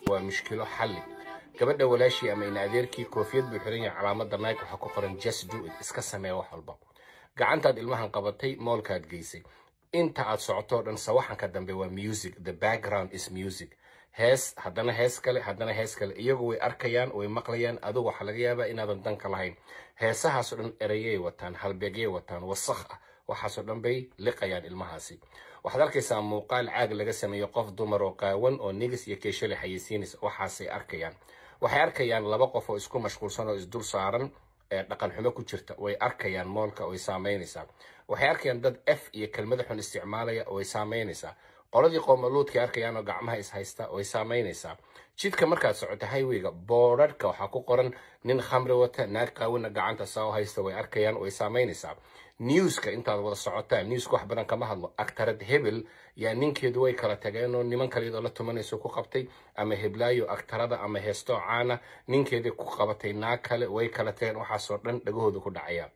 Waa mushkilo xalli. Gabadha walaashii ama ina adeerkii koofiyad buu xiran yahay, calaamadda Nike waxaa ku qoran "Just do it", iska samee wax walba. Gacantaad ilmahan qabatay, mall-kaad geysay, inta aad socoto o dhan sawaxanka dambe waa music. The background is music. Hees, haddana hees kale, haddana hees kale. Iyagu way arkayaan, way maqlayaan. Adigu waxaa laga yaabaa inaadan danka lahayn. Heesahaasoo dhan ereyay wataan, halbeegyay wataan wasakh ah. Waxaasoo dhan bay liqayaan ilmahaasi. Waxaad arkaysaa muuqaal caag laga sameeyo, qof dumar oo qaawan oo nigis iyo keeshale xayeysiinaysa. Waxaasay arkayaan. Waxay arkayaan laba qof oo isku mashquulsan oo isdul saaran ee dhaqan xumo ku jirta. Way arkayaan mall-ka, way saameynaysaa. Waxay arkayaan dad F iyo kelmada xun isticmaalaya, way saameynaysaa. Qoladii qoomaluudkay arkayaan oo gacmaha is haysta, way saameynaysaa. Jidka markaad socoto, highwayga, boodhadhka waxaa ku qoran nin khamri wata, naag qaawina gacanta saa u haysta. Way arkayaan, way saameynaysaa. Newska intaad wada socotaan, newska wax badan kama hadlo. Actor-ad hebel yaa ninkeedu way kala tageenoo niman kale la tumanayso ku qabtay, ama heblaayo actor-ada ama heestoo caana ninkeedii ku qabatay naag kale, way kala tageen. Waxaasoo dhan dhagahooda ku dhacaya.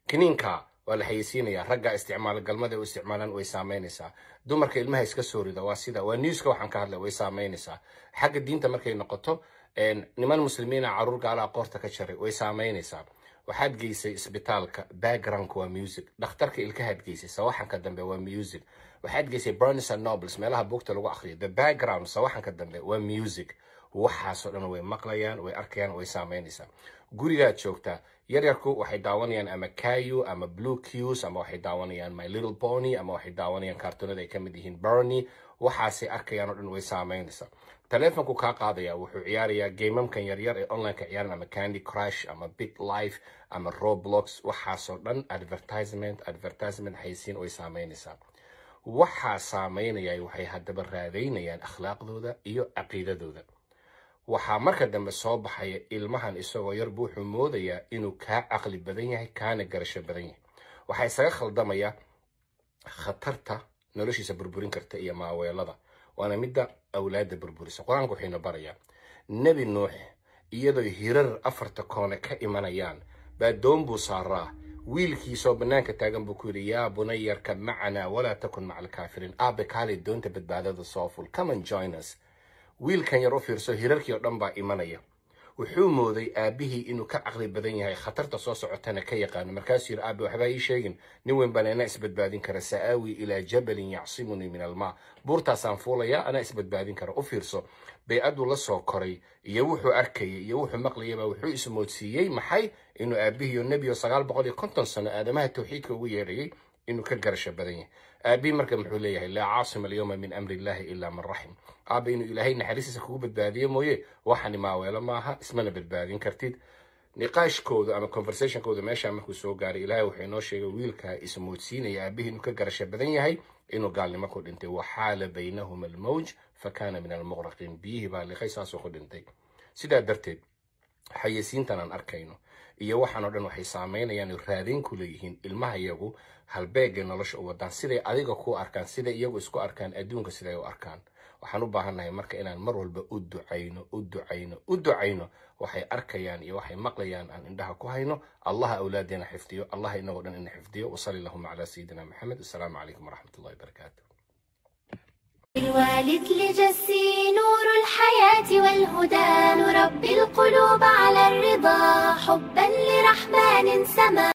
Kiniinka waa la xayeysiinaya, ragga isticmaala galmada u isticmaalaan, way saameynaysaa. Dumarka ilmaha iska soo rida, waa sida waa newska waxaan ka hadlay, way saameynaysaa. Xagga diinta markay noqoto, niman muslimiina caruur gaalaha qoorta ka jaray, way saameynaysaa. Waxaad geysay isbitaalka, backgroundka waa music. Dhakhtarka ilkahaad geysay, sawaxanka dambe waa music. Waxaad geysay Barnes and Nobles, meelaha buugta lagu akhriyo, the background, sawaxanka dambe waa music. Waxaasoo dhan way maqlayaan, way arkayaan, way saameynaysaa. Gurigaad joogtaa, yaryarku waxay daawanayaan ama Caillou ama Blue's Clues, ama waxay daawanayaan My Little Pony, ama waxay daawanayaan kaartoonada ay ka mid yihiin Barney. Waxaasay arkayaan oo dhan way saameynaysaa. Taleefonku kaa qaadaya, wuxuu ciyaarayaa game-amkan yaryar ee online-ka ciyaaran, ama Candy Crush ama Big Life ama Roblox. Waxaasoo dhan advertisement, advertisement, xaysiin, way saameynaysaa. Waxaa saameynaya waxay haddaba raadaynayaan akhlaaqdooda iyo caqiidadooda. Waxaa marka dambe soo baxaya ilmahan isagoo yarbu wuxuu moodayaa inuu kaa caqli badan yahay, kaana garasho badan yahay. Waxaa isaga khaldamaya khatarta noloshiisa burburin karta iyo maaweelada, waana midda awlaadda burburisa. Qur-aanku waxayna barayaa Nebi Nuux iyadoo hirar afarta koone ka imanayaan baa doon buu saaraa. Wiilkiisoo bannaanka taagan buu ku yidhi: "يا بني اركب معنا ولا تكن مع الكافرين." Aabe, kaalay doonta badbaadada soo ful, come and join us. Wiilkan yar u fiirso, hirarkii oo dhan baa imanaya. Wuxuu mooday aabbihii inuu ka caqli badan yahay, khatarta soo socotana ka yaqaano. Markaasuu yidhi: "Aabe, waxbaa ii sheegin, nin weyn baan, anaa isbadbaadin kara. سآوي إلى جبل يعصمني من الماء." Buurtaasaan fuulayaa, anaa isbadbaadin kara. U fiirso, bay-aduu la soo koray iyo wuxuu arkayay iyo wuxuu maqlayaba wuxuu ismoodsiiyey maxay? Inuu aabbihiiyo nebiyo 950 sano aadamaha tawxiidka ugu yeedhayay inuu ka garasho badan yahay. Aabbihii marka muxuu leeyahay? "لا عاصم اليوم من أمر الله إلا من رحم." Aabba, inuu Ilaahay naxariistiisa kugu badbaadiyo mooye, waxani maaweelo maaha, ismana badbaadin kartid. Niqaashkooda ama conversationkooda meeshaa markuu soo gaaray, Ilaahay wuxuu inoo sheegay wiilka ismoodsiinaya aabbihii inuu ka garasho badan yahay inuu gaalnimo ku dhintay. وحال بينهما الموج فكان من المغرقين. Biyihii baa liqay, saasuu ku dhintay. Sidaa darteed xayeysiintan aan arkayno iyo waxaan oo dhan waxay saameynayaan oo raadin ku leeyihiin ilmaha iyagu halbeegay nolosha u wadaan, siday adiga ku arkaan, siday iyagu isku arkaan, adduunka siday u arkaan. Waxaan u baahannahay marka inaan mar walba u ducayno, u ducayno, u ducayno. Waxay arkayaan iyo waxay maqlayaan aan indhaha ku hayno. Allaha awlaadeena xifdiyo, Allaha inagoo dhan ina xifdiyo. وصل اللهم على سيدنا محمد. السلام عليكم ورحمة الله وبركاته. الوالد لجسي نور الحياة والهدى، نربي القلوب على الرضا حبا لرحمن سما.